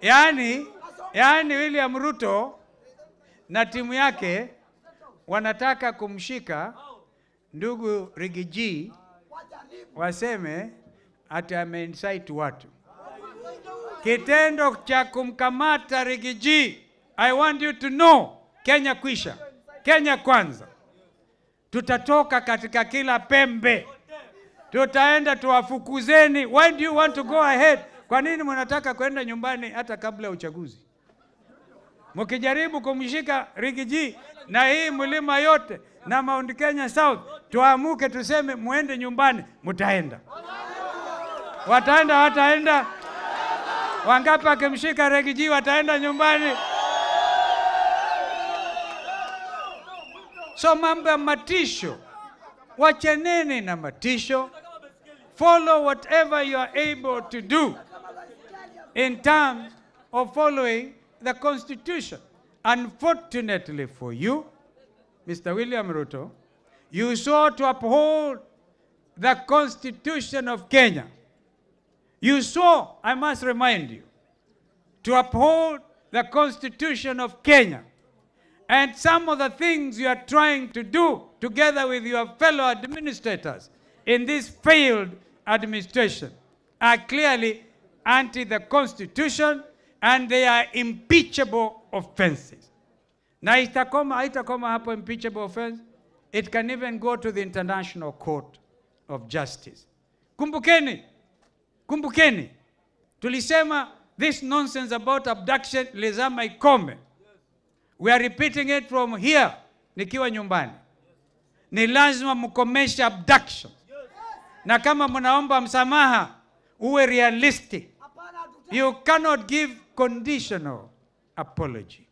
Yaani William Ruto na timu yake wanataka kumshika ndugu Riggy G, waseme ati ameincite watu. Kitendo cha kumkamata Riggy G, I want you to know, Kenya kwisha, Kenya kwanza. Tutatoka katika kila pembe. Tutaenda tuwafukuzeni. Why do you want to go ahead? Kwa nini mnataka kwenda nyumbani hata kabla ya uchaguzi? Mkijaribu kumshika Riggy G na hii mlima yote na Mount Kenya South, tuamuke tuseme muende nyumbani, mtaenda. Wataenda, wataenda. Wangapi akimshika Riggy G wataenda nyumbani? So mambo ya matisho, wachaneni na matisho. Follow whatever you are able to do in terms of following the Constitution. Unfortunately for you, Mr. William Ruto, you sought to uphold the Constitution of Kenya. You swore, I must remind you, to uphold the Constitution of Kenya. And some of the things you are trying to do together with your fellow administrators in this failed administration are clearly anti the Constitution, and they are impeachable offenses. Na itakoma, haitakoma hapo impeachable offense. It can even go to the International Court of Justice. Kumbukeni, kumbukeni, tulisema this nonsense about abduction lazima ikome. We are repeating it from here, nikiwa nyumbani. Ni lazima mkomeshe abduction. Na kama mnaomba msamaha, uwe realistic. You cannot give conditional apology.